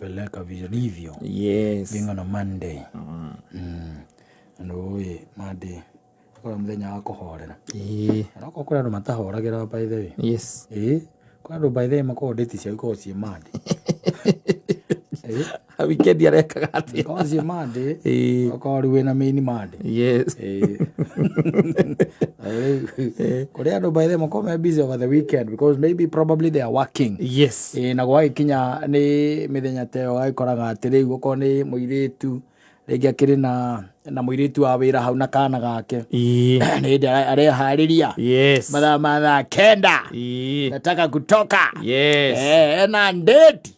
Peleka vilivyo. Yes. Being on a Monday. Andũ ĩ Monday ũkoragwo mũthenya wa kũhorera. Ĩĩ. Na okorwo kũrĩ andũ matahoragĩra by the way. Yes. Ĩĩ, kũrĩ andũ by the way makoragwo date ciao ikoragwo ciĩ Monday. Ĩĩ, Weekend arekaga atĩa? ikoragwo ciĩ Monday. Ĩĩ. Okorwo rĩu wĩna main Monday. Yes. Ĩĩ. Rĩu, kũrĩ andũ by the way makoragwo me busy over the weekend because maybe probably they are working. Yes. Ĩĩ, na gwagĩkinya nĩ mĩthenya ta ĩyo ũgagĩkoraga atĩ rĩu okorwo nĩ mũirĩtu rĩngĩ akĩrĩ na mũirĩtu wa wĩra hau na kana gake. Ĩĩ. Nĩ hĩndĩ areharĩria Yes. mathaa ma thaa 9 Ĩĩ. nataka kutoka. Yes. Eh, ena ndeti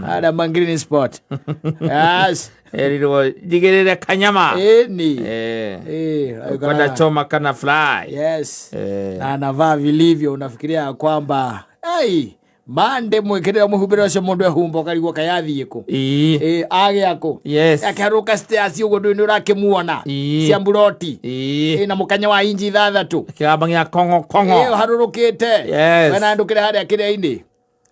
harĩa Mangreen Sport. Yes. Erirwo njigĩrĩre kanyama. Ĩni. Eh. Ĩĩ, Kwenda choma kana fly. Yes. Eh. Na anavaa vilivyo, unafikiria ya kwamba hey, mande mwĩkĩrĩre mũhumbĩre ũcio mũndũ ehumba ũkarigwo kayathiĩ kũ. Ĩĩ. Ĩĩ, agĩa kũ. Yes. Akĩharũka stairs ũguo ndũĩ nĩ ũrakĩmuona. Ĩĩ. Cia mburoti. Ĩĩ. Ĩĩ, na mũkanya wa inji 6. Kĩgamba gĩa kongo kongo. Ĩĩ, ũharũrũkĩte. Yes. Wena ndũkĩre harĩa kĩrĩa-inĩ.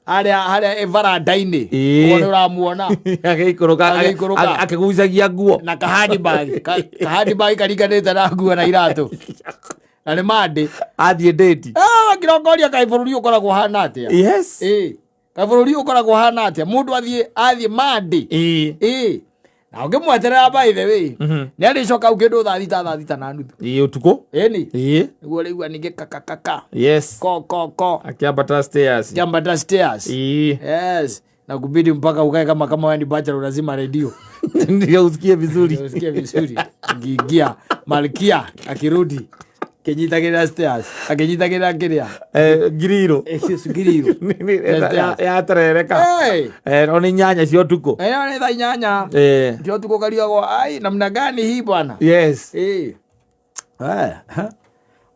Harĩa baranda-inĩ. Ĩĩ. Ũguo nĩ ũramuona. Agĩikũrũka Agĩikũrũka. akĩgucagia nguo. Na kahandibag. Kahandibag karinganĩte na nguo na iratũ. Na nĩ Monday. Athiĩ date. Ah, ngirongoria kaĩ bũrũri ũkoragwo ũhana atĩa? Yes. Ĩĩ. Kaĩ bũrũri ũkoragwo ũhana atĩa? Mũndũ athiĩ Monday. Ĩĩ. Ĩĩ. Na ũngĩmweterera by the way, nĩ arĩcoka hau kĩndũ thaa 6, thaa 6:30. Ĩĩ ũtukũ. Ĩni. Ĩĩ. Nĩguo rĩu ningĩ kakakaka. Yes. Ko ko ko. Akiambata stairs. Kiambata stairs. Ĩĩ. Yes. Na kubidi mpaka ukae kama wewe ni bachelor unazima redio. Ndio usikie vizuri. Ndio usikie vizuri. Ukiingia Malkia akirudi kinyitagĩrĩra stairs, akinyitagĩrĩra kĩrĩa. Eh, ngiriro. Eh, ngiriro. Yaterereka. Hey! Eh, no nĩ 8 cia ũtukũ. Eh, nĩ thaa 8. Eh. Ndio tuko kariagwo ai namna gani hii bwana? Yes. Eh. Eh.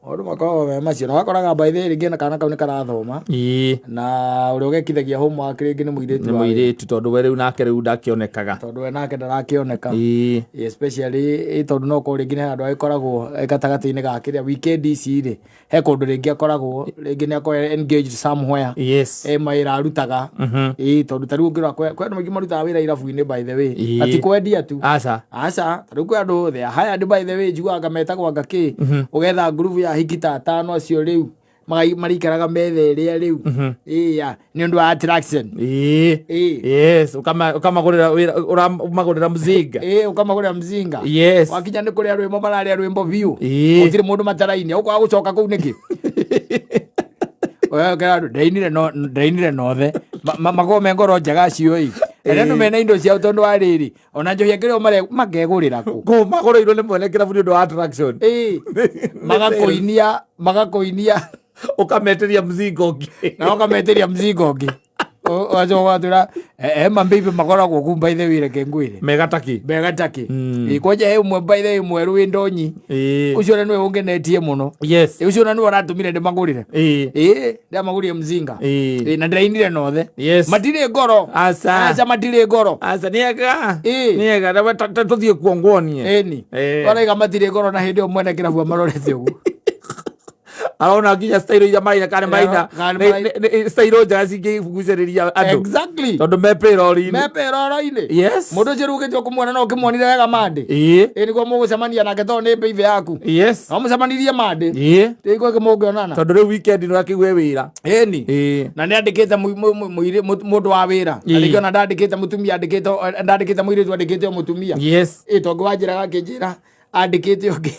Maũndũ makoragwo me macio na wakoraga by the way rĩngĩ na kana kau nĩ karathoma. Ĩĩ. Na ũrĩa ũgekithagia homework rĩngĩ nĩ mũirĩtu Nĩ wa wĩra. mũirĩtu tondũ we rĩu nake rĩu ndakĩonekaga. Tondũ we nake ndarakĩoneka. Ĩĩ. Especially tondũ no korwo rĩngĩ nĩ handũ agĩkoragwo gatagatĩ-inĩ ga kĩrĩa weekend ici rĩ, he kũndũ rĩngĩ akoragwo rĩngĩ nĩ akoragwo engaged somewhere. Yes. E mawĩra arutaga. Ĩĩ, tondũ ta rĩu ũngĩrora kwĩ andũ maingĩ marutaga wĩra irabu-inĩ by the way. Ĩĩ. Na ti kwendia tu. Aca. Aca, ta rĩu kwĩ andũ they are hired by the way, njiguaga metagwo anga kĩ. Ũgetha ngurubu ya hiki ta atano acio rĩu marikaraga metha ĩrĩa rĩu. Ĩĩ, ya, nĩ ũndũ wa attraction. Ĩĩ. Ĩĩ. Yes, ũkamagũrĩra wĩra ũramagũrĩra mzinga. Ĩĩ, ũkamagũrĩra mzinga. Yes. Wakinya nĩ kũrĩa rwĩmbo mararĩa rwĩmbo biũ. Ĩĩ. Gũtirĩ mũndũ matarainia. Ũkwaga gũcoka kũu nĩkĩ? Ũgakora andũ, ndainire no ndainire nothe. Makoragwo me ngoro njega acio ĩ. Na nĩ andũ mena indo ciao tondũ wa rĩrĩ, ona njohi ĩngĩ rĩo makegũrĩra kũ? Kũ magũrĩirwo nĩ mwene kĩrabu nĩ ũndũ wa attraction. Ĩĩ. Magakũinia, magakũinia. Ũkametĩria mzinga ũngĩ. Na ũkametĩria mzinga ũngĩ. Ũgacoka ũgatwĩra, he mambĩibĩ makoragwo kuu by the way reke ngwĩre. Mega taki. Mega taki. Ĩĩ, kwanja he ũmwe by the way mwerũ wĩ ndonyi. Ĩĩ. Ũcio na nĩwe ũngenetie mũno. Yes. Ĩĩ, ũcio na nĩwe ũratũmire ndĩmagũrĩre. Ĩĩ. Ĩĩ, ndamagũrire mzinga. Ĩĩ. Ĩĩ, na ndĩrainire nothe. Yes. Matirĩ ngoro. Aca. Aca matirĩ ngoro. Aca nĩ ega. Ĩĩ. Nĩ ega. Na we tũthiĩ kuo nguonie. Ĩni. Ĩĩ. Waraiga matirĩ ngoro na hĩndĩ ĩyo mwene kĩrabu amarorete ũguo. Arona nginya style iria maraina kana maraina Kana maraina. style njega cingĩgucĩrĩria andũ. Exactly. Tondũ me payroll-inĩ. Me payroll-inĩ. Yes. Mũndũ ũcio rĩu ũgĩtua kũmuona no ũkĩmuonire wega Monday. Ĩĩ. Ĩĩ, nĩguo mũgũcemania nake tondũ nĩ baby yaku. Yes. No mũcemanirie Monday. Ĩĩ. Rĩu kwĩ mũngĩonana. Tondũ rĩu weekend nĩ akĩgue wĩra. Ĩni. Ĩĩ. Na nĩ andĩkĩte mũndũ wa wĩra. Ĩĩ. Na rĩngĩ ona ndandĩkĩte mũtumia, andĩkĩte ndandĩkĩte mũirĩtu, andĩkĩte o mũtumia. Yes. Ĩĩ, tondũ wanjĩraga akĩnjĩra andĩkĩte ũngĩ.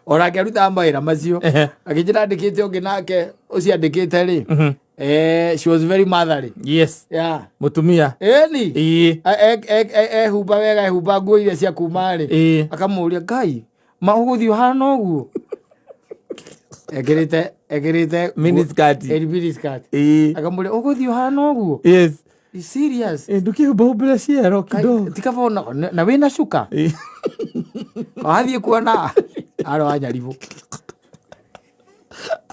Onake arutaga mawĩra macio. Ehe. Akĩnjĩra andĩkĩte ũngĩ nake ũcio andĩkĩte rĩ. Eh, she was very motherly. Yes. Yeah. Mũtumia. Ĩni. Ĩĩ. Ehumba wega, ehumba nguo iria cia kuma rĩ. Ĩĩ. Akamũria Ngai, ma ũgũthiĩ ũhana ũguo? Ekĩrĩte Miniskirt. Ĩni miniskirt. Ĩĩ. Akamũria ũgũthiĩ ũhana ũguo? Yes. You serious? Eh, ndũkĩhumba ciero kidogo. Tikaba na wĩna cuka? Ĩĩ. Wathiĩ kuona arĩ wa Nyaribũ.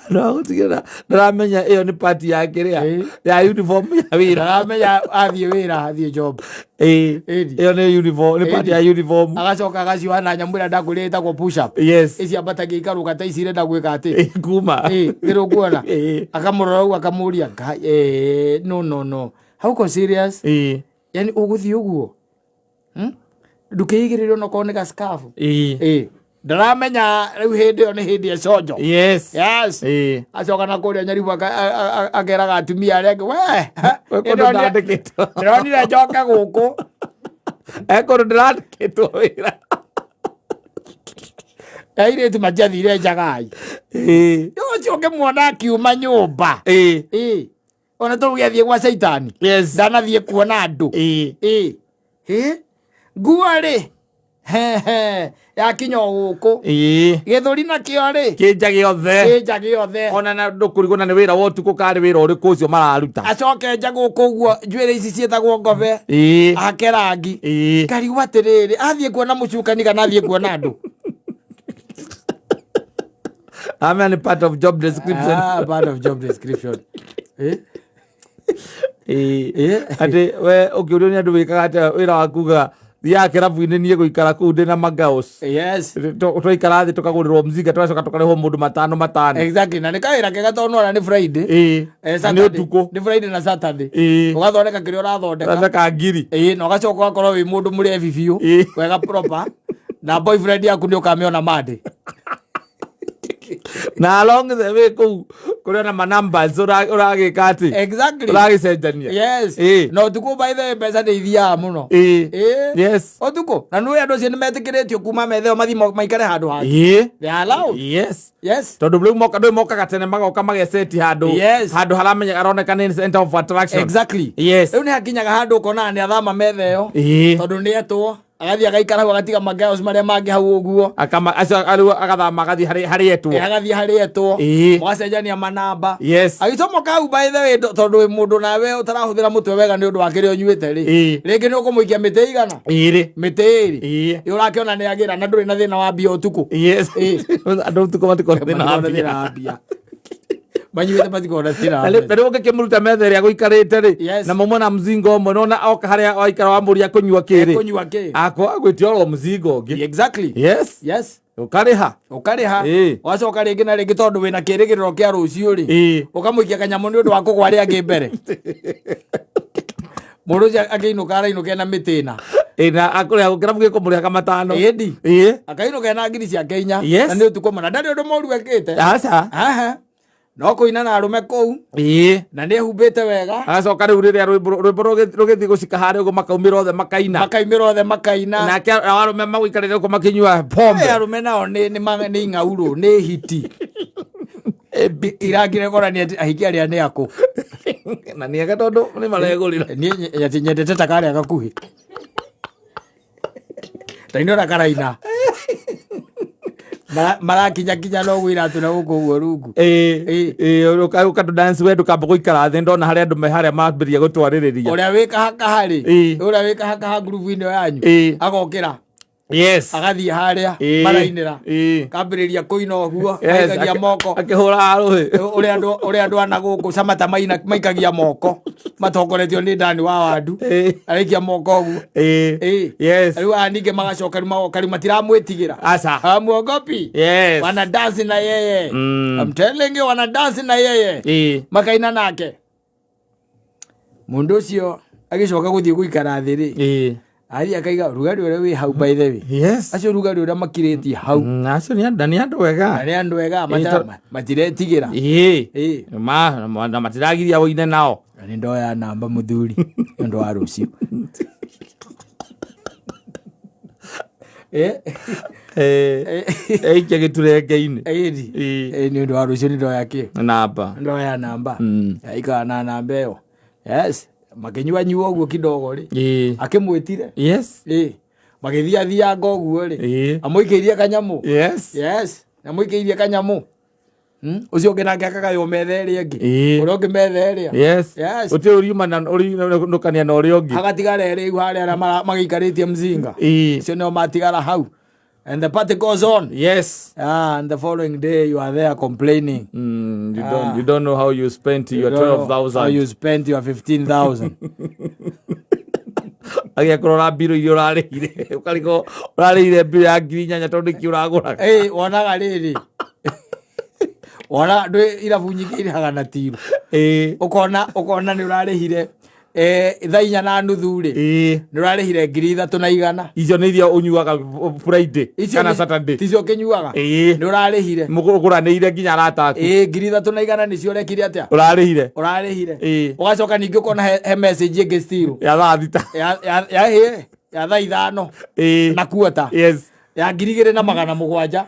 Andũ a gũtigĩrĩra ndaramenya ĩyo nĩ part ya kĩrĩa Ĩĩ. ya uniform ya wĩra. Ndaramenya athiĩ wĩra, athiĩ job. Ĩĩ. Ĩni. Ĩyo nĩ uniform, nĩ part ya uniform. Agacoka agacioha na nyamũ ĩrĩa ndakwĩrire ĩtagwo push up. Yes. Ici ambatagia ikarũga ta ici irenda gwĩka atĩ. Ĩĩ, kuma. Ĩĩ, nĩrĩ ũkuona. Ĩĩ. Akamũrora ũguo akamũria, Ngai, no no no. Hauko serious. Ĩĩ. Yani ũgũthiĩ ũguo. Ndũkĩigĩrĩre onokorwo nĩ gaskafu. Ĩĩ. Ĩĩ. Ndaramenya rĩu hĩndĩ ĩyo nĩ hĩndĩ ya conjo. Yes. Yes. Ĩĩ. Acoka na kũrĩa nyaribu akeraga atumia arĩa angĩ we We kũndũ ndandĩkĩtwo. ndĩronire njoke gũkũ. E kũndũ ndĩrandĩkĩtwo wĩra. Airĩtu matiathire njagai. Ĩĩ. Ũcio ũngĩmuona akiuma nyũmba. Ĩĩ. Ĩĩ. Ona tũgĩathiĩ gwa caitani. Yes. Ndanathiĩ kuona andũ. Ĩĩ. Ĩĩ. Ĩ? Nguo rĩ hehe yakinya o gũkũ. Ĩĩ. Gĩthũri nakĩo rĩ Kĩnja gĩothe. kĩnja gĩothe. Ona na ndũkũrigwo na nĩ wĩra wa ũtukũ karĩ wĩra ũrĩkũ ũcio mararuta. Acoke nja gũkũ ũguo njuĩrĩ ici ciĩtagwo ngobe. Ĩĩ. Ake rangi. Ĩĩ. Ngarigwo atĩrĩrĩ athiĩ kuona mũcukani kana athiĩ kuona andũ. Amea nĩ part of job description. Ah, part of job description. Eh? Ĩĩ. Eh? Atĩ we ũkĩũrio nĩ andũ wĩkaga atĩa wĩra waku ugaga thiaga kĩrabu-inĩ niĩ gũikara kũu ndĩ na magaos. Yes. Twaikara thĩ tũkagũrĩrwo mzinga tũgacoka tũkarĩhwo mũndũ matano matano. Exactly. Na nĩ kawĩra kega tondũ nĩwona nĩ Friday. Ĩĩ. Eh, Na nĩ Saturday. ũtukũ. Nĩ Friday na Saturday. Ĩĩ. Ũgathondeka kĩrĩa ũrathondeka. Thondeka ngiri. Ĩĩ, na ũgacoka ũgakorwo wĩ mũndũ mũrebi biũ. Ĩĩ. Wega proper. Na boyfriend yaku nĩ ũkamĩona Monday. Na along the way kũu kũrĩ ona ma numbers ũragĩka atĩ. Exactly. Ũragĩcenjania. Yes. Ĩĩ. Na ũtukũ by the way mbeca nĩ ithiaga mũno. Ĩĩ. Ĩĩ. Yes. Ũtukũ. Na nĩũĩ andũ acio nĩ metĩkĩrĩtio kuma metha ĩyo mathiĩ maikare handũ hangĩ. Ĩĩ. They are allowed. Yes. Yes. Tondũ rĩu moka ndũĩ mokaga tene magoka mageseti handũ Yes. handũ haramenya haroneka nĩ center of attraction. Exactly. Yes. Rĩu nĩ hakinyaga handũ ũkonaga nĩ athama metha ĩyo. Ĩĩ. Tondũ nĩ etwo. Agathiĩ agaikara hau agatiga magirls marĩa mangĩ hau ũguo. Akama acio rĩu agathama agathiĩ harĩ harĩ etwo. Ĩ, agathiĩ harĩ etwo. Ĩĩ. Mũgacenjania manamba. Yes. Agĩcomoka hau by the way tondũ wĩ mũndũ nawe ũtarahũthĩra mũtwe wega nĩ ũndũ wa kĩrĩa ũnyuĩte rĩ. Ĩĩ. Rĩngĩ nĩ ũkũmũikia mĩtĩ igana. Ĩrĩ. Mĩtĩ ĩrĩ. Ĩĩ. Ĩ, ũrakĩona nĩ agĩra na ndũrĩ na thĩna wa mbia ũtukũ. Yes. Ĩĩ. Andũ ũtukũ matikoragwo thĩna wa Matikoragwo na mbia. thĩna wa mbia. Manyuĩte matikoragwo na thĩna wa Na mbia. rĩu ũngĩkĩmũruta metha ĩrĩa gũikarĩte rĩ Yes. na mauma na mzingo ũmwe nona oka harĩa waikara wamũria kũnyua kĩrĩ Kũnyua kĩ? akwa agwĩtia oro mzingo ũngĩ. Exactly. Yes. Yes. Ũkarĩha. Ũkarĩha. Ĩĩ. Ũgacoka rĩngĩ na rĩngĩ tondũ wĩna kĩrĩgĩrĩro kĩa rũciũ rĩ. Ĩĩ. Ũkamũikia kanyamũ nĩ ũndũ wa kũgwa arĩa angĩ mbere. Mũndũ ũcio akĩinũka arainũka ena mĩtĩ ĩna. Ĩĩ na akũrĩha kĩrabu gĩkũmũrĩhaga matano. Ĩndi. Ĩĩ. Akainũka ena ngiri ciake inya. Yes. Na nĩ ũtukũ mũna. Ndarĩ ũndũ mũru ekĩte. Aca. Aha. No kũina na arũme kũu Ĩĩ. na nĩ ehumbĩte wega. Agacoka rĩu rĩrĩa rwĩmbo rũgĩthiĩ gũcika harĩa ũguo makaumĩra othe makaina. Makaumĩra othe makaina. Nake nao arũme magũikarĩte gũkũ makĩnyua pombe. Ĩ, arũme nao nĩ ing'aurũ nĩ hiti. Irangire korania atĩ ahiki arĩa nĩ akũ. Na nĩ ega tondũ nĩ maregũrĩra. Niĩ atĩ nyendete ta karĩa gakuhĩ. Ndainora karaina. Marakinya kinya no ũguo iratũ na gũkũ ũguo rungu. Ĩĩ. Ĩĩ. Ĩĩ ũka dance we ndũkamba gũikara thĩ ndona harĩa andũ me harĩa mambĩrĩria gũtwarĩrĩria. Ũrĩa wĩ kahakaha rĩ. Ĩĩ. Ũrĩa wĩ kahakaha ngurubu-inĩ ĩyo yanyu. Ĩĩ. Agokĩra. Yes. Agathiĩ harĩa Ĩĩ. marainĩra. Ĩĩ. Kambĩrĩria kũina ũguo. Yes, Maikagia moko. Akĩhũraga rũhĩ. Ũrĩa andũ ana gũkũ Samata maina maikagia moko matongoretio nĩ Dani wa Wandu. Ĩĩ. Araikia moko ũguo. Ĩĩ. Ĩĩ. Yes. Rĩu aya ningĩ magacoka rĩu magoka rĩu matiramwĩtigĩra. Aca. Hamuogopi. Yes. Wana dance na yeye. I'm telling you wana dance na yeye. Ĩĩ. Makaina nake. Mũndũ ũcio agĩcoka gũthiĩ gũikara thĩ rĩ. Ĩĩ. Athiĩ akaiga rugarĩ ũrĩa wĩ hau by the way. Yes. Acio rugarĩ ũrĩa makirĩtie hau. Acio nĩ andũ nĩ andũ ega. Na nĩ andũ ega Ĩĩ, matiretigĩra. Ĩĩ. Ĩĩ. Ma na matiragiria ũine nao. Na nĩ ndoya namba mũthuri nĩ ũndũ wa rũciũ. Ĩĩ. Ĩĩ. Eikia gĩturenge-inĩ. Ĩĩ. Ĩĩ. Ĩĩ nĩ ũndũ wa rũciũ nĩ ndoya kĩ? Namba. Ndoya namba. Aikara na namba ĩyo. Yes. Makĩnyua nyua ũguo kidogo rĩ. Ĩĩ. Akĩmwĩtire. Yes. Ĩĩ. Magĩthiathianga ũguo rĩ. Ĩĩ. Amũikĩirie kanyamũ. Yes. Yes. Amũikĩirie kanyamũ. Ũcio ũngĩ nake akagaywo metha ĩrĩa ĩngĩ. Ĩĩ. Ũrĩa ũngĩ metha ĩrĩa. Yes. Yes. Gũtirĩ ũriumana ũrinũkania na ũrĩa ũngĩ. Hagatigara erĩ rĩu harĩa arĩa magĩikarĩtie mzinga. Ĩĩ. Acio nĩo matigara hau. And the party goes on. Yes. And the following day you are there complaining. You don't you don't know how you spent your You don't know how 12,000. you spent your 15,000. Agĩa kũrora mbirũ iria ũrarĩhire. Ũkarigwo ũrarĩhire mbirũ ya 8,000 tondũ nĩkĩ ũragũraga. Ĩĩ, wonaga rĩrĩ. Wona ndwĩ irabu nyingĩ irĩhaga na tiru. Ĩĩ. Ũkona nĩ ũrarĩhire Thaa 4:30 rĩ, nĩ ũrarĩhire 3,100. Icio nĩ iria ũnyuaga Friday Icio kana Saturday. Ticio ũkĩnyuaga. Nĩ ũrarĩhire. Mũgũranĩire nginya arata aku. Ĩĩ, 3,100 nĩcio ũrekire atĩa? Ũrarĩhire. Ũrarĩhire. Ũgacoka ningĩ ũkona he message ĩngĩ still Ya thaa 6. Ya thaa 5 na kuota ya 2,700.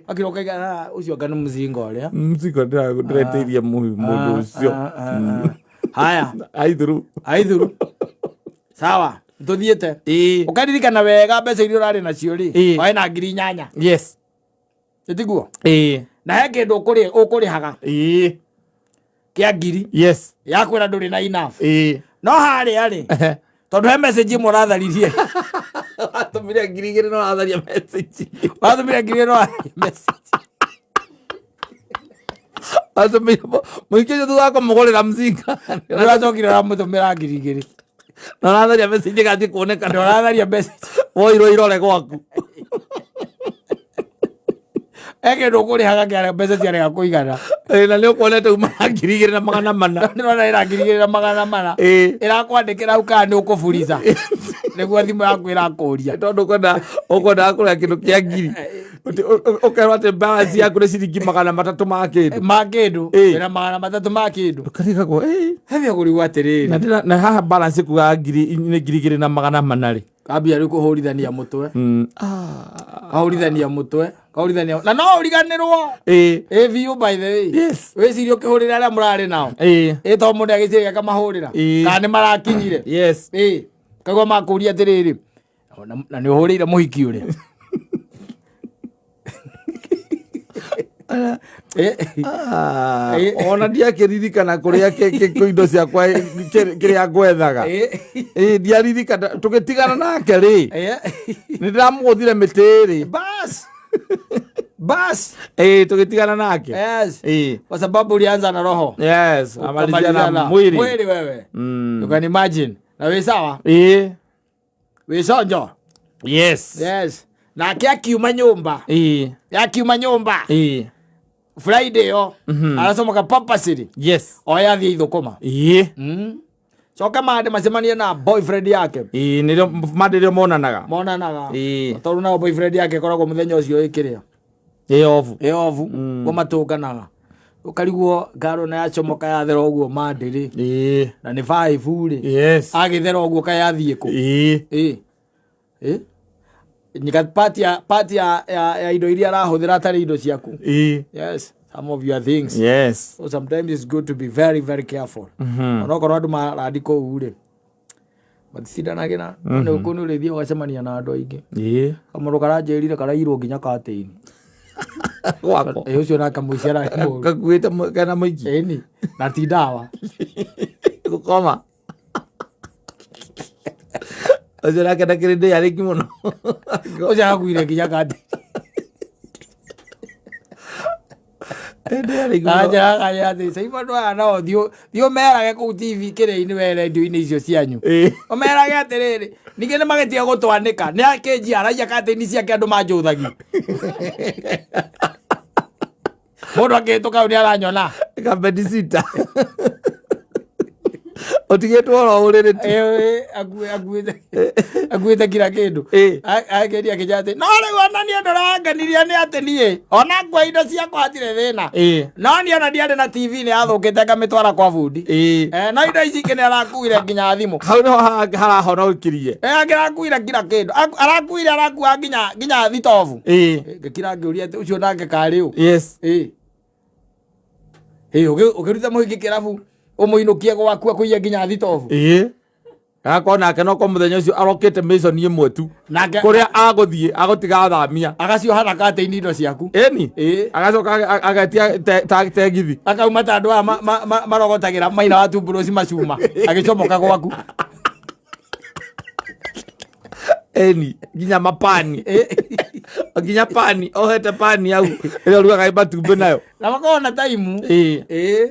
Akira ũkaiga, "Ah, ũcio anga nĩ mũcinga ũrĩa." Mzigo ndĩretĩirie mũndũ ũcio. Haya. Aithuru. Aithuru, sawa, tũthiĩte. Ũkaririkana wega mbeca iria ũrarĩ nacio rĩ, warĩ na 8,000. Ĩtiguo? Na he kĩndũ ũkũrĩhaga kĩa ngiri ya kwĩra ndũrĩ na enough. No harĩa rĩ, tondũ he message ĩmwe ũratharirie. Watũmire 2,000 no ũratharia message. Watũmire 2,000 no ũratharia message. Watũmire mũingĩ ũcio thutha wa kũmũgũrĩra mzinga. Nĩ ũracokire ũramũtũmĩra 2,000. Na ũratharia message ĩgathiĩ kuonekana. Na ũratharia message. Woirwo irore gwaku. He kĩndũ ũkũrĩhaga kĩa mbeca ciarega kũigana. Na nĩ ũkuonete uma na 2,400. Nĩrona ĩna 2,400. Ĩrakwandĩkĩra hau kana nĩ ũkũburica nĩguo thimũ yaku ĩrakũria. Tondũ ũkwendaga kũrĩa kĩndũ kĩa ngiri. Ũkerwo atĩ balance yaku nĩ ciringi 300 ma kĩndũ. Ma kĩndũ. Wĩna 300 ma kĩndũ. Ũkarigagwo. Hebia kũrigwo atĩrĩrĩ. Na haha balance kugaga ngiri nĩ 2,400 rĩ. Kambia rĩu kũhũrithania mũtwe. Kahũrithania mũtwe, kahũrithania na no ũriganĩrwo. Ĩ biũ, by the way. Wĩcirie ũkĩhũrĩra arĩa mũrarĩ nao. Ĩ to mũndũ agĩciria akamahũrĩra. Kana nĩ marakinyire. Ĩ kaigua makũria atĩrĩrĩ, na nĩ ũhũrĩire mũhiki ũrĩa? Ona ndiakĩririkana kũrĩa indo ciakwa kĩrĩa ngwethaga. Ndiaririkana tũgĩtigana nake rĩ, nĩ ndĩramũgũthire mĩtĩ rĩ. Bas bas. Tũgĩtigana nake. Yes. Kwa sababu ulianza na roho. Yes, amalizia na mwili. Mwili wewe. You can imagine. Na wĩ sawa? Wĩ conjo? Yes. Yes. Nake akiuma nyũmba. Akiuma nyũmba. Friday yo. Aracomoka purposely. Oya athiĩ ithũkũma. Coke mande macemanie na boyfriend yake. Nĩrĩo mande rĩo monanaga. Monanaga. Tondũ nao boyfriend yake ĩkoragwo mũthenya ũcio ĩkĩrĩa. Ĩ obu. Ĩ obu. Guo matũnganaga. Ũkarigwo ngaro na yacomoka yathera ũguo mande rĩ. Na nĩ 5 rĩ. Agĩthera ũguo kaĩ athiĩ kũ? Ĩ. Nyika part ya indo iria arahũthĩra atarĩ indo ciaku. Yes, some of your things. So sometimes it's good to be very very careful. Onokorwo andũ marandi kũu rĩ, maticindanagĩra. Nĩ kũu nĩ ũrĩthiĩ ũgacemania na andũ aingĩ. Kamũndũ karanjĩrire karairwo nginya katĩini. Gwako. Ĩ ũcio nake mũici ararĩ mũru. Gakuĩte kena mũingĩ. Ĩni, na ti ndawa. Gũkoma. Ũcio nake ndakĩrĩ ndĩ arĩki mũno. Ũcio arakuire nginya katĩini. Andũ aya nao thiĩ ũmerage kũu TV kĩrĩa-inĩ we rendio-inĩ icio cianyu. Ũmerage atĩrĩrĩ, ningĩ nĩ magĩtiga gũtwanĩka. Nĩ akĩnjia araiya katĩini ciake andũ manjũthagia. Mũndũ akĩhĩtũka hau nĩ aranyona. Kabedisita. Ũtigĩtwo oro ũrĩrĩ tu. Akuĩte kila kĩndũ. Ageria akĩnjĩra atĩ no rĩu ona niĩ ũndũ ũrĩa wangenirie nĩ atĩ niĩ ona ngua indo ciakwa hatirĩ thĩna. No niĩ ona ndiarĩ na TV nĩ yathũkĩte ngamĩtwara kwa bundi. No indo ici ingĩ nĩ arakuire nginya thimũ. Hau nĩho harahonokirie. Angĩrakuire kila kĩndũ. Arakuire arakua nginya thitobu. Ngĩkira ngĩũria atĩ ũcio nake karĩ ũ. Ũkĩruta mũhiki kĩrabu ũmũinũkie gwaku akũiye nginya thitobu. Agakorwo nake no kwa mũthenya ũcio arokĩte mission ĩmwe tu. Nake kũrĩa agũthiĩ agũtiga athamia. Agacioha na katĩini indo ciaku. Ĩni. Agacoka agetia tegithi. Akauma ta andũ aya marogotagĩra maina wa tumburuci macuma agĩcomoka gwaku. Ĩni, nginya mapani. Nginya pani, ohete pani hau ĩrĩa ũrugaga matumbĩ nayo. Na makoragwo na taimu. We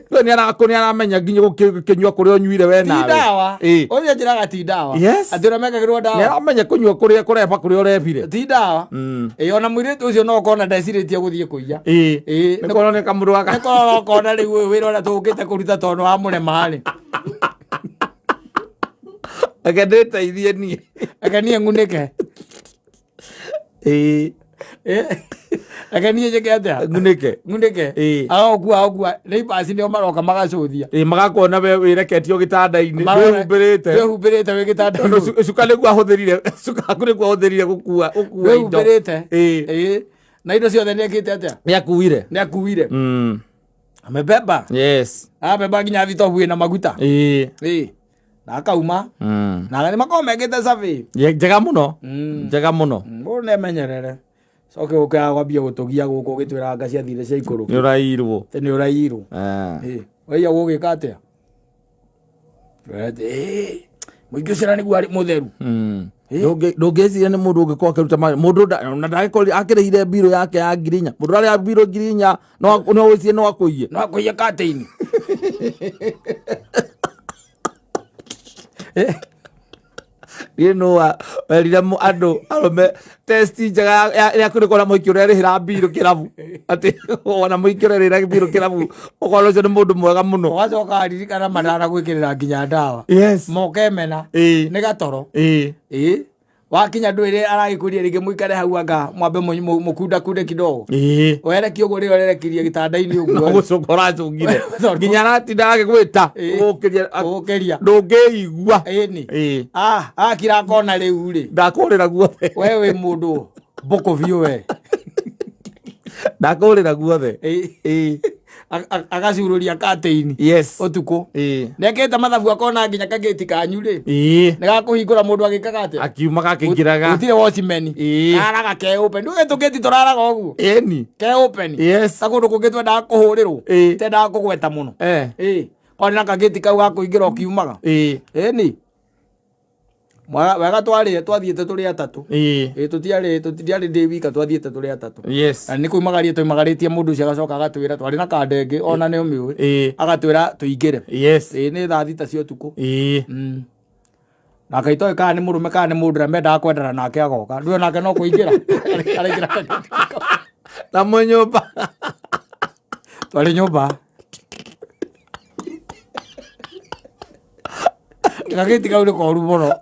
nĩ aramenya nginya gũkĩnyua kũrĩa ũnyuire we Ti nawe. ndawa. Ũcio njĩraga ti ndawa. Atĩ ũrĩa mekagĩrwo Nĩ ndawa. aramenya kũnyua kũrĩa kũreba kũrĩa ũrebire. Ti ndawa. Ona mũirĩtu ũcio no ũkona ndecirĩtie gũthiĩ kũiya. Nĩ kuona nĩ kamũndũ gaka. Nĩ kũrora ũkona rĩu ũyũ wĩra ũrĩa tũũkĩte kũruta tondũ wa mũrema rĩ. Reke ndĩteithie niĩ. Reke niĩ ng'unĩke. Ĩĩ. Reke niĩ njĩke atĩa? Ng'unĩke. Ng'unĩke. Ĩĩ. Agokua agokua neighbors nĩo maroka magacũthia. Ĩĩ, magakuona we wĩreketio gĩtanda-inĩ wĩhumbĩrĩte. Wĩhumbĩrĩte wĩ gĩtanda Tondũ cuka nĩguo ahũthĩrire, cuka waku nĩguo ahũthĩrire gũkua indo. Wĩhumbĩrĩte. Ĩĩ. Ĩĩ. Na indo ciothe nĩekĩte atĩa? Nĩakuire. Nĩakuire. Amebeba. Yes. Abeba nginya thitobu ĩna maguta. Ĩĩ. Ĩĩ. Na akauma. Na nĩ makoragwo mekĩte survey. Njega mũno. Njega mũno. Mũndũ nĩemenyerere. Coke ũke kwambia gũtũgia gũkũ ũgĩtwĩra anga ciathire cia ikũrũki. Nĩ ũrairwo. Atĩ nĩ ũrairwo. Ah. Ĩĩ. Waiya gũgĩka atĩa? Atĩ, "Ĩĩ, mũingĩ ũcio na nĩguo arĩ mũtheru." Ndũngĩciria nĩ mũndũ ũngĩkorwo akĩruta mũndũ na ndagĩkorwo akĩrĩhire mbirũ yake ya 4,000. Mũndũ ũrarĩha mbirũ 4,000 no wĩcirie no akũiye. No akũiye katĩini. Niĩ nũ werire andũ arũme test njega ya kũrĩkwo na mũhiki ũrerĩhĩra mbirũ kĩrabu. Atĩ wona mũhiki ũrerĩhĩra mbirũ kĩrabu ũkona ũcio nĩ mũndũ mwega mũno. Ũgacoka waririkana matanagwĩkĩrĩra nginya ndawa. Yes. Mokemena. Ĩĩ. Nĩ gatoro. Ĩĩ. Ĩĩ. Wakinya ndwĩrĩ aragĩkwĩria rĩngĩ mũikare hau anga mwambe mũkundakunde kidogo. Ĩĩ. Werekia ũguo rĩrĩa ũrerekirie gĩtanda-inĩ No ũguo. gũcũnga ũracũngire. Tondũ- Nginya aratinda agĩgwĩta. Ĩĩ. Gũkĩria. Gũkĩria. Ndũngĩigua. Ĩni. Ĩĩ. Ah, akira kona rĩu rĩ. Ndakũrĩra guothe. We wĩ mũndũ mbũkũ biũ we. Ndakũrĩra guothe. Ĩĩ. Ĩĩ. Agacurũria katĩini. Yes. Ũtukũ. Ĩĩ. Nĩekĩte mathabu akona nginya kagĩti kanyu rĩ. Ĩĩ. Nĩgakũhingũra mũndũ agĩkaga atĩa? Akiuma gakĩingĩraga. Gũtirĩ watchman. Ĩĩ. Kararaga ke open. Ndũĩ tũgĩti tũraraga ũguo. Ĩni. Ke open. Yes. Ta kũndũ kũngĩ twendaga kũhũrĩrwo. Ĩĩ. Tendaga kũgweta mũno. Eh. Ĩĩ. Kwarĩ na kagĩti kau ga kũingĩra ũkiumaga. Ĩĩ. Ĩni. Wega twarĩ twathiĩte tũrĩ atatũ. Ĩĩ. Ĩĩ tũtiarĩ tũtiarĩ ndĩ wika twathiĩte tũrĩ atatũ. Yes. Na nĩ kuimagaria tũimagarĩtie mũndũ ũcio agacoka agatwĩra twarĩ na kanda ĩngĩ ona nĩ ũmĩũĩ. Ĩĩ. Agatwĩra tũingĩre. Yes. Ĩĩ nĩ thaa 6 cia ũtukũ. Ĩĩ. Na kaitoĩ kana nĩ mũrũme kana nĩ mũndũ ũrĩa mendaga kwendana nake agoka. Ndũĩ nake no kũingĩra. Araingĩra kagĩti kau. Na mwĩ nyũmba. Twarĩ nyũmba. Gagĩti kau nĩ koru mũno.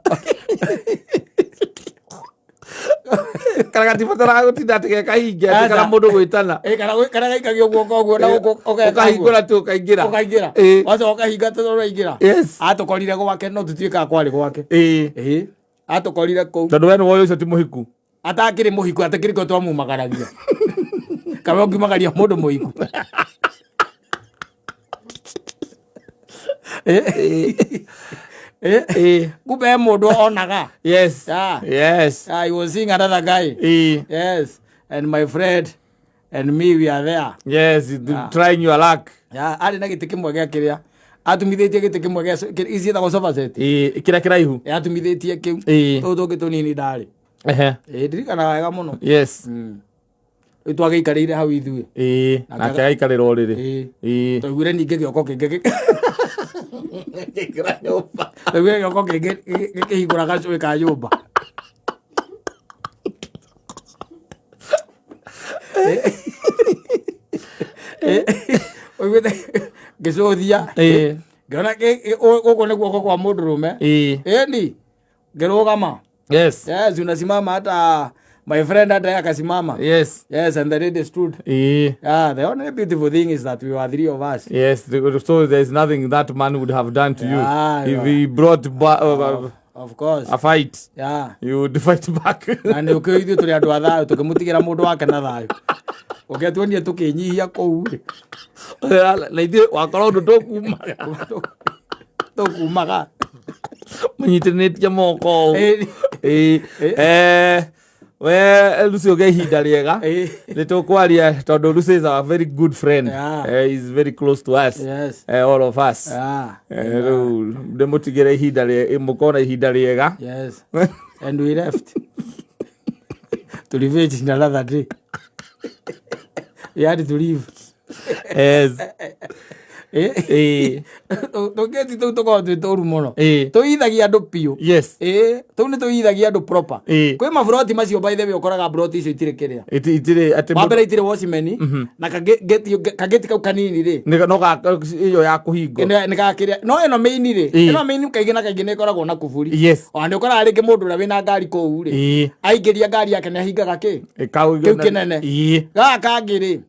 Kana gatibataraga gũtinda atĩ gekahinge atĩ kana Aca. mũndũ gwĩtana. Ĩ, kana gaikagio guoko ũguo na gũkũ ũgeka ũguo. Ũkahingũra tu ũkaingĩra. Ũkaingĩra. Ĩĩ. Wacoka ũkahinga tondũ ũraingĩra. Yes. Atũkorire gwake no tũtuĩkaga kwarĩ gwake. Ĩĩ. Ĩĩ. Atũkorire kũu. Tondũ we nĩwoĩ ũcio ti mũhiku. Atakĩrĩ mũhiku atakĩrĩ ko twamumagaragia. Kana ũngiumagaria mũndũ mũhiku. Ĩĩ. Kumbe he mũndũ onaga. Yes. Yeah. Yes. I was seeing another guy. Ĩĩ. Yes. And my friend and me we are there. Yes, trying your luck. Yeah, arĩ na gĩtĩ kĩmwe gĩa kĩrĩa atumithĩtie gĩtĩ kĩmwe gĩa ici ciĩtagwo sofa set. Ĩĩ, kĩrĩa kĩraihu. Atumithĩtie kĩu. Ĩĩ. Tũtũ tũngĩ tũnini ndarĩ. Ehe. Ĩĩ ndirikanaga wega mũno. Yes. Rĩu twagĩikarĩire hau ithuĩ. Ĩĩ, nake agaikarĩra ũrĩrĩ. Ĩĩ. Ĩĩ. Twaiguire ningĩ gĩoko kĩngĩ Kĩingĩra nyũmba. twaiguire gĩoko kĩngĩ gĩkĩhingũra gacũĩ ka nyũmba. Ũiguĩte ngĩcũthia. Ĩĩ. Ngĩona gũkũ nĩ guoko kwa mũndũrũme. Ĩĩ. Ĩni ngĩrũgama. Yes. Yes, unasimama hata my friend hata yeye akasimama. Yes. Yes, and the lady stood. Ĩĩ. Yeah, the only beautiful thing is that we were three of us. Yes, so there's nothing that man would have done to you Yeah, if yeah. he brought Of course. a fight. Yeah. You would fight back. Na nĩ ũkĩũĩ ithuĩ tũrĩ andũ a thayũ tũkĩmũtigĩra mũndũ wake na thayũ. Ũngĩatuonire tũkĩnyihia kũu rĩ, Na ithuĩ wakorwo ũndũ tũkumaga. tũkumaga. Mũnyitĩrĩtie moko ũũ. Ĩĩ. Ĩĩ. We Lucy ũgĩe ihinda rĩega. Ĩĩ. Nĩ tũkwaria tondũ Lucy is our very good friend. Yeah. He's very close to us. Yes. All of us. Yeah. Rĩu ndĩmũtigĩre ihinda mũkorwo na ihinda rĩega. Yes. And we left. To revenge in another day. We had to leave. Yes. Ĩĩ. Tũgeti tũu tũkoragwo twĩ tũru mũno. Ĩĩ. Tũithagia andũ biũ. Yes. Ĩĩ, tũu nĩ tũithagia andũ proper. Ĩĩ. Kwĩ maburoti macio, by the way, ũkoraga buroti icio itirĩ kĩrĩa. Itirĩ atĩ Wa mbere itirĩ watchman, na kageti kau kanini rĩ, no ĩyo ya kũhingwo. Nĩ gakĩrĩa, no ĩno main rĩ, ĩno main kaingĩ na kaingĩ nĩ ĩkoragwo na kuburi. Ona nĩ ũkoraga rĩngĩ mũndũ ũrĩa wĩna ngari kũu rĩ, aingĩria ngari yake nĩ ahingaga kĩ kĩu kĩnene. Gaka kangĩ rĩ,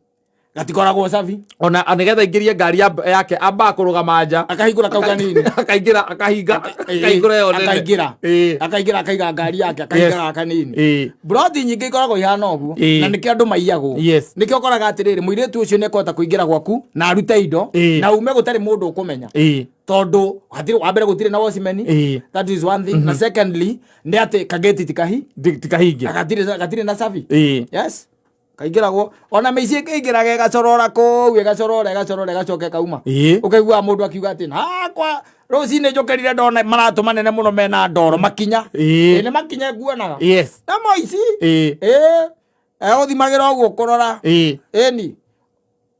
gatikoragwo sabi. Ona nĩgetha aingĩrie ngari yake ambaga kũrũgama nja. Akahingũra kau kanini. Akaingĩra, akahinga, akaingũra ĩyo nene. Akaingĩra. Akaingĩra, akaiga ngari yake, akahinga gaka kanini. Broti nyingĩ ikoragwo ihana ũguo. Na nĩkĩo andũ maiyagwo. Nĩkĩo ũkoraga atĩrĩrĩ, mũirĩtu ũcio nĩ ekũhota kũingĩra gwaku na arute indo na ume gũtarĩ mũndũ ũkũmenya, tondũ hatirĩ, wa mbere, gũtirĩ na watchman. That is one thing, na secondly nĩ atĩ kageti tikahi Tikahinge. Gatirĩ na sabi. Yes, kaingĩragwo ona mĩici ĩngĩingĩraga ĩgacorora kũu, ĩgacorora, ĩgacorora, ĩgacoka ĩkauma. Ũkaigua mũndũ akiuga atĩ hakwa rũcinĩ njũkĩrire ndona maratũ manene mũno mena ndoro makinya. Ĩ, nĩ makinya nguonaga. Na moici ĩ egũthimagĩra ũguo kũrora. Ĩni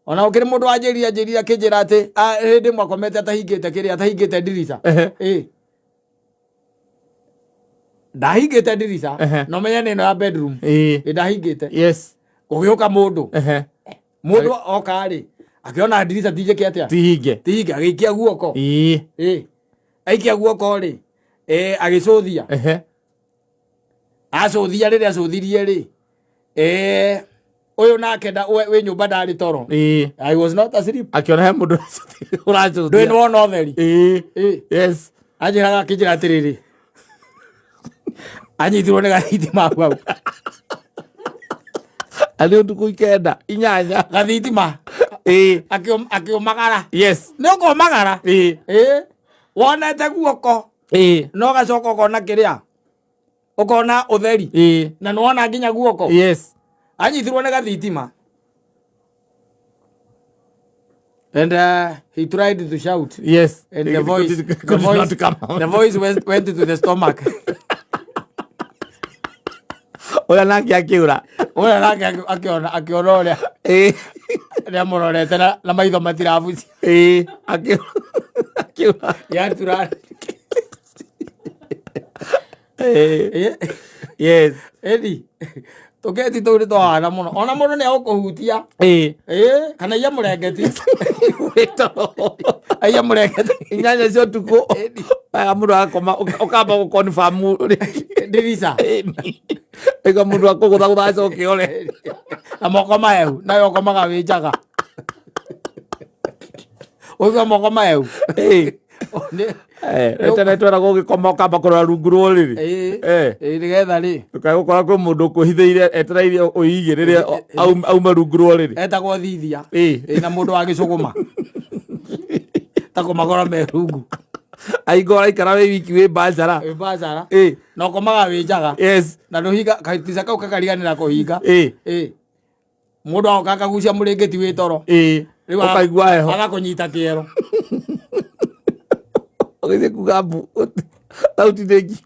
ona gũkĩrĩ mũndũ wanjĩrire, anjĩrire, akĩnjĩra atĩ hĩndĩ ĩmwe akomete atahingĩte kĩrĩa, atahingĩte ndirica. Ĩ ndahingĩte ndirica. No menye nĩ ĩno ya bedroom. Ĩ ndahingĩte. Gũgĩũka mũndũ. Mũndũ oka rĩ, akĩona ndirica ti njĩke atĩa? Tihinge. Tihinge, agĩikia guoko. Ĩ aikia guoko rĩ, ĩ agĩcũthia. Acũthia, rĩrĩa acũthirie rĩ, ĩ ũyũ nake wĩ nyũmba ndarĩ toro. I was not asleep. Akĩona he mũndũ Ndũĩ ũracũthia. Nĩwona ũtheri. Ĩ anjĩraga, akĩnjĩra atĩrĩrĩ, anyitirwo nĩ gathitima hau. Arĩ ũtukũ ikenda inyanya. Gathitima. Akĩũmagara. Nĩ ũkũmagara. Ĩ wonete guoko no gacoka ũkona kĩrĩa, ũkona ũtheri na nĩwona nginya guoko. Anyitirwo nĩ gathitima and he tried to shout and the It voice could the not voice come out. The voice went to the stomach. Ũrĩa nake akĩũra. Ũrĩa nake akĩona ũrĩa nĩamũrorete na maitho matirabucia. Ĩĩ, akĩũra. Yatura. Ĩni tũketi tũu nĩ twahana mũno, ona mũndũ nĩ agũkũhutia. Ĩ kana aiya mũrengeti. Wĩtoro. Aiya mũrengeti. 8 cia ũtukũ. Aya mũndũ agakoma ũkamba gũconfirm ndirica. Ĩga mũndũ akũgũthagũtha acoke ore. Na moko mahehu, nayo ũkomaga wĩ njaga, ũigua moko mahehu. Tene tweragwo ũgĩkoma ũkamba kũrora rungu rwa ũrĩrĩ. Ĩ nĩgetha rĩ Ndũkae gũkora kwĩ mũndũ ũkwĩhithĩire etereire ũigĩrĩre aume rungu rwa ũrĩrĩ. Etagwo thithia. Ĩ na mũndũ wa gĩcũgũma ta kũmakora me rungu. Aingo ũraikara wĩ wiki wĩ mbacara. Wĩ mbacara. Na ũkomaga wĩ njaga. Na ndũhinga kaitisa kau, kakariganĩra kũhinga. Ĩ mũndũ agoka akagucia mũrĩngĩti wĩ toro. Rĩu Ũkaigua heho. Agakũnyita kĩero. Ũgĩthiĩ kuga mbu thauti ndĩngi.